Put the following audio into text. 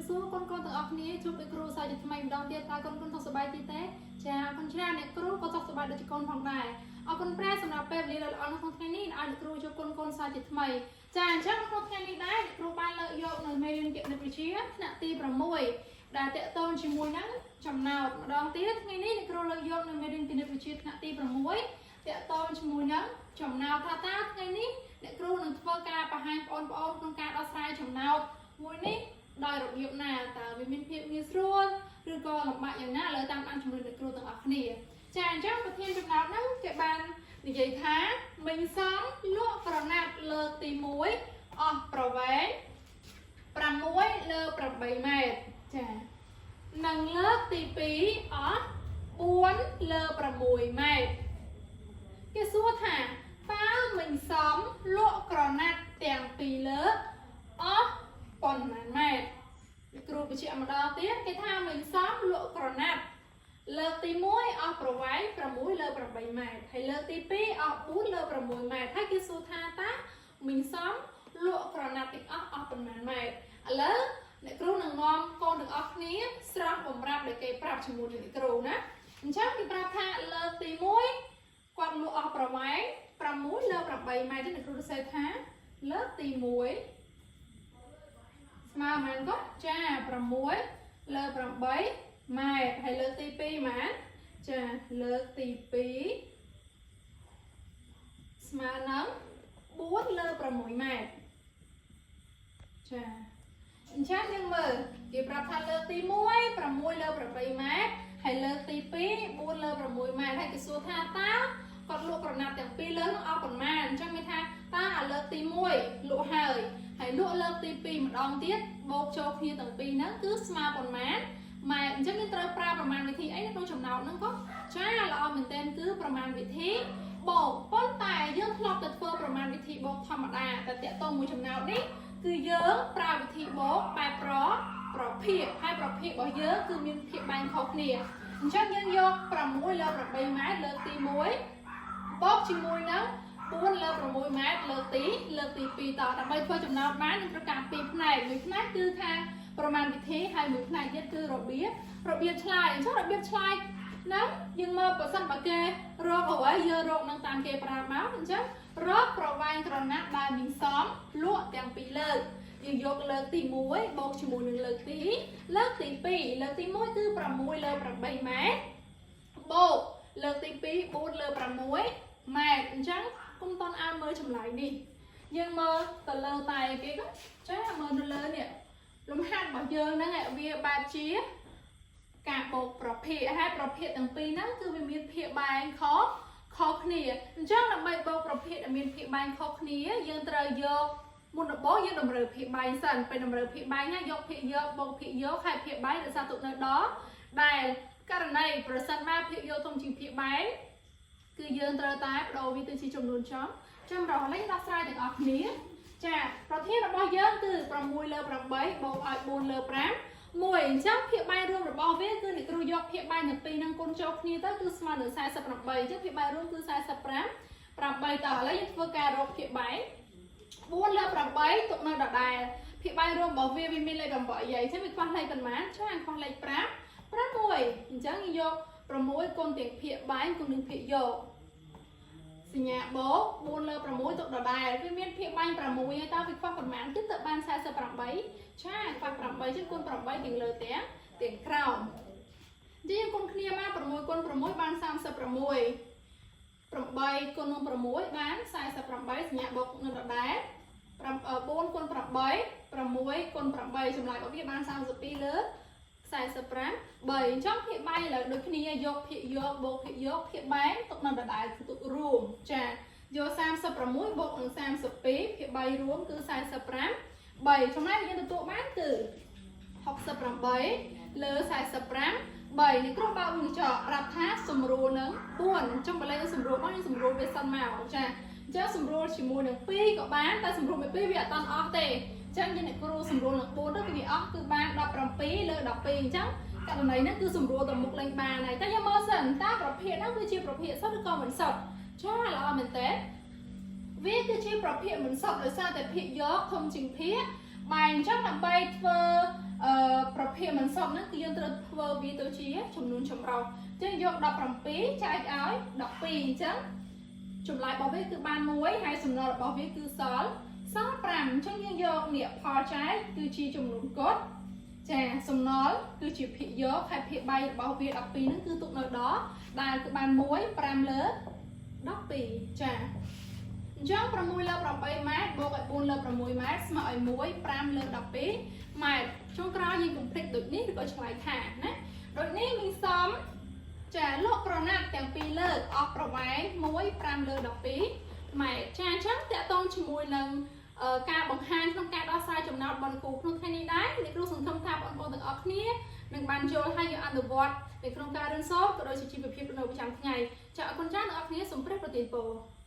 សួរកូនកូនទាំងអស់គ្នាជួបអ្នកគ្រូសាជាថ្មីម្ដងទៀតតើកូនកូនសុខសប្បាយទីទេចាអរគុណច្រើនអ្នកគ្រូក៏សុខសប្បាយដូចជាកូនផងដែរអរគុណប្រាសម្រាប់ពេលវេលាដ៏ល្អនៅក្នុងថ្ងៃនេះឲ្យអ្នកគ្រូជួបកូនកូនសាជាថ្មីចាអញ្ចឹងក្នុងថ្ងៃនេះដែរអ្នកគ្រូបានលើកយកនៅមេរៀនគណិតវិទ្យាថ្នាក់ទី6ដែលតកតងជាមួយនឹងចំណោទម្ដងទៀតថ្ងៃនេះអ្នកគ្រូលើកយកនៅមេរៀនគណិតវិទ្យាថ្នាក់ទី6តកតងជាមួយនឹងចំណោទថាតើថ្ងៃនេះអ្នកគ្រូនឹងធ្វើការបង្ហាញបងប្អូនក្នុងការដោះស្រាយចំណោទមួយនេះដោយរបៀបណាតើវាមានភាពងាយស្រួលឬក៏លំបាកយ៉ាងណាលើតាមដានជំរឿនអ្នកគ្រូទាំងអស់គ្នាចាអញ្ចឹងប្រធានចំណោទហ្នឹងគេបាននិយាយថាមីងសំលក់ក្រណាត់លើកទី1អស់ប្រវែង6លើ8ម៉ែត្រចានិងលើកទី2អស់4លើ6ម៉ែត្រគេសួរថាតើមីងសំលក់ក្រណាត់ទាំងពីរលើកអស់ប៉ុន្មានម៉ែត្រអ្នកគ្រូបញ្ជាក់ម្ដងទៀតគេថាមីងសំលក់ក្រណាត់លើកទី1អស់ប្រវែង6លើ8ម៉ែត្រហើយលើកទី2អស់4លើ6ម៉ែត្រហើយគេសួរថាតើមីងសំលក់ក្រណាត់ទាំងអស់អស់ប៉ុន្មានម៉ែត្រឥឡូវអ្នកគ្រូនឹងនាំកូនទាំងអស់គ្នាស្រង់បំរាប់ដែលគេប្រាប់ជាមួយនឹងអ្នកគ្រូណាអញ្ចឹងគេប្រាប់ថាលើកទី1គាត់លក់អស់ប្រវែង6លើ8ម៉ែត្រអ្នកគ្រូសរសេរថាលើកទី1ស្មើប៉ុន្មានក៏ចា6លើ8ម៉ែត្រហើយលើកទី2ប៉ុន្មានចាលើកទី2ស្មើនឹង4លើ6ម៉ែត្រចាអញ្ចឹងយើងមើលគេប្រាប់ថាលើកទី1 6លើ8ម៉ែត្រហើយលើកទី2 4លើ6ម៉ែត្រហើយគេសួរថាតើគាត់លក់ក្រណាត់ទាំងពីរលើកនោះអស់ប៉ុន្មានអញ្ចឹងមានថាតើអាលើកទី1លក់ហើយហើយលក់លើកទី2ម្ដងទៀតបូកចូលគ្នាទាំងពីរហ្នឹងគឺស្មើប៉ុន្មានម៉ែត្រអញ្ចឹងយើងត្រូវប្រើប្រមាណវិធីអីនៅក្នុងចំណោទហ្នឹងក៏ចាល្អមែនទែនគឺប្រមាណវិធីបូកប៉ុន្តែយើងធ្លាប់តែធ្វើប្រមាណវិធីបូកធម្មតាតែតាក់ទងមួយចំណោទនេះគឺយើងប្រើវិធីបូកបែបប្រភាគហើយប្រភាគរបស់យើងគឺមានភាគបែងខុសគ្នាអញ្ចឹងយើងយក6លើ8ម៉ែត្រលើកទី1បូកជាមួយនឹង4លើ6ម៉ែត្រលើកទី2តដើម្បីធ្វើចំណោទបានយើងត្រូវការពីរផ្នែកមួយផ្នែកគឺខាងប្រមាណវិធីហើយមួយផ្នែកទៀតគឺរបៀបឆ្លើយអញ្ចឹងរបៀបឆ្លើយហ្នឹងយើងមើលប្រសិនបើគេរកអ្វីយើងរកនឹងតាមគេប្រាប់មកអញ្ចឹងរកប្រវែងក្រណាត់ដែលមានសមលក់ទាំងពីរលើកយើងយកលើកទី1បូកជាមួយនឹងលើកទី2លើកទី1គឺ6លើ8ម៉ែត្របូកលើកទី2 4លើ6ម៉ែត្រអញ្ចឹងគុំតន់ឲ្យមើលចម្លើយនេះយើងមើលទៅលើតែគេក៏ចាមើលទៅលើនេះលំហាត់របស់យើងហ្នឹងវាបែបជាការបូកប្រភេទហើយប្រភេទទាំងពីរហ្នឹងគឺវាមានភាគបែងខុសខុសគ្នាអញ្ចឹងដើម្បីបូកប្រភេទដែលមានភាគបែងខុសគ្នាយើងត្រូវយកមុនដំបូងយើងតម្រូវភាគបែងសិនពេលតម្រូវភាគបែងណាយកភាគយកបូកភាគយកហើយភាគបែងរក្សាទុកនៅដដែលករណីប្រសិនបើភាគយកធំជាងភាគបែងគឺយើងត្រូវតែបដូរវាទៅជាចំនួនចំចម្រុះឥឡូវដោះស្រាយទាំងអស់គ្នាចាប្រធានរបស់យើងគឺ6លើ8បូកឲ្យ4លើ5 1អញ្ចឹងភាគបែងរួមរបស់វាគឺអ្នកគ្រូយកភាគបែងទាំងពីរហ្នឹងគុណចូលគ្នាទៅគឺស្មើនឹង48អញ្ចឹងភាគបែងរួមគឺ45 8តោះឥឡូវយើងធ្វើការរកភាគបែង4លើ8ទុកនៅដដែលភាគបែងរួមរបស់វាវាមានលេខ8យាយអញ្ចឹងវាខ្វះលេខប៉ុន្មានចាខ្វះលេខ5 6អញ្ចឹងយើងយក6គុណទាំងភាគបែងគុណនឹងភាគយកសញ្ញាបូក4លើ6ទុកដដែលវាមានភាគបែង6ហើយតើវាខ្វះប៉ុន្មានគឺទៅបាន48ឆាខ្វះ8ចឹងគុណ8ទាំងលើទាំងក្រោមអញ្ចឹងយើងគុណគ្នាមក6គុណ6បាន36 8គុណនឹង6បាន48សញ្ញាបូកនឹងដដែល4គុណ8 6គុណ8ចម្លើយរបស់វាបាន32លើ45 3អញ្ចឹងភាគបែងឥឡូវដូចគ្នាយកភាគយកបូកភាគយកភាគបែងទុកនៅដដែលគឺទុករួមចាយក36បូកនឹង32ភាគបែងរួមគឺ45 3ចំណែកយើងទទួលបានគឺ68លើ45 3នេះគ្រូបើកវងចកប្រាប់ថាសម្រួលនឹង4អញ្ចឹងបើលេខសម្រួលមកយើងសម្រួលវាសិនមកចាអញ្ចឹងសម្រួលជាមួយនឹង2ក៏បានតែសម្រួលមួយ2វាអត់តន់អស់ទេអញ្ចឹងយើងអ្នកគ្រូសម្រួលនឹង4ទៅគឺវាអស់គឺបាន17លើ12អញ្ចឹងករណីហ្នឹងគឺសម្រួលទៅមុខលេងបានហើយតែយើងមើលសិនតើប្រភេទហ្នឹងគឺជាប្រភេទសុទ្ធឬក៏មិនសុទ្ធចាល្អមែនតើវាគឺជាប្រភេទមិនសុទ្ធដោយសារតែភាគយកធំជាងភាគបែងអញ្ចឹងដើម្បីធ្វើអឺ ភាគមិនសុទ្ធហ្នឹងគឺយើងត្រូវធ្វើវាទៅជាចំនួនចម្រុះអញ្ចឹងយក17ចែកឲ្យ12អញ្ចឹងចម្លើយរបស់វាគឺបាន1ហើយសំណល់របស់វាគឺសល់សល់5អញ្ចឹងយើងយកនេះផលចែកគឺជាចំនួនគត់ចាសំណល់គឺជាភាគយកហើយភាគ3របស់វា12ហ្នឹងគឺទុកនៅដល់ដែលគឺបាន1 5លើ12ចាអញ្ចឹង6លើ8ម៉ែត្របូកឲ្យ4លើ6ម៉ែត្រស្មើឲ្យ1 5លើ12ម៉ែត្រចុងក្រោយយើងកុំភ្លេចដូចនេះឬក៏ឆ្លើយថាណាដូចនេះមីសំចាលក់ក្រណាត់ទាំងពីរលើកអស់ប្រវែង1 5លើ12ម៉ែត្រចាអញ្ចឹងតកតងជាមួយនឹងការបង្ហាញក្នុងការដោះស្រាយចំណោទរបស់គ្រូក្នុងថ្ងៃនេះដែរអ្នកគ្រូសង្ឃឹមថាបងប្អូនទាំងអស់គ្នានឹងបានយល់ហើយយកអនុវត្តនៅក្នុងការរៀនសូត្រក៏ដូចជាជីវភាពនៅប្រចាំថ្ងៃចាអរគុណច្រើនអ្នកនរគ្នាសូមព្រះប្រទានពរ។